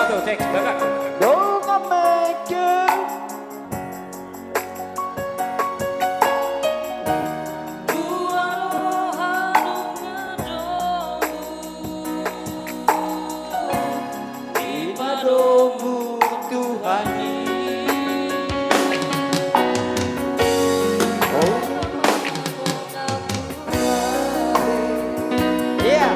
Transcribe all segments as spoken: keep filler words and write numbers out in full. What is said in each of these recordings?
Dongan mege. Dua roha nunga domu dipadomu Tuhan i. Oh. Iya.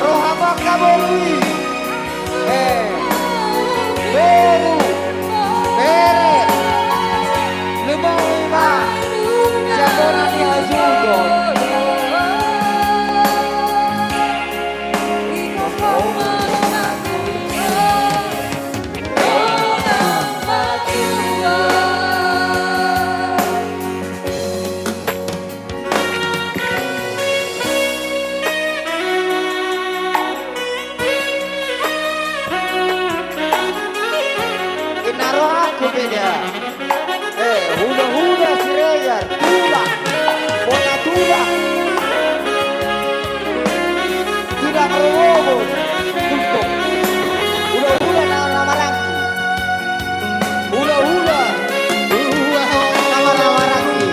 Roha mangkaborui. Eh, boru, bere, lumobi ma sian bona ni hasuhuton. Inna rohangku pe da. Eh, hulahula Siregar, tulang, bona tulang. Tulang Rorobot, tulang. Hulahula na, na maranggi. Hulahula. Hulahula na maranggi.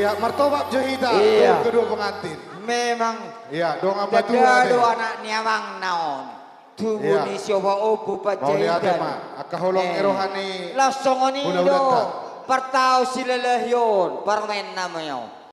Ya, martopak jo hita. Iya. Kedua pengantin. Memang. Iya, dongan matua do anak ni amang na on. Tubu ni siopat ompu Panjaitan. Mauliate ma. Angka holong ni roha ni. Laos songon i do. Partaon silalahi on, parumaen nami on.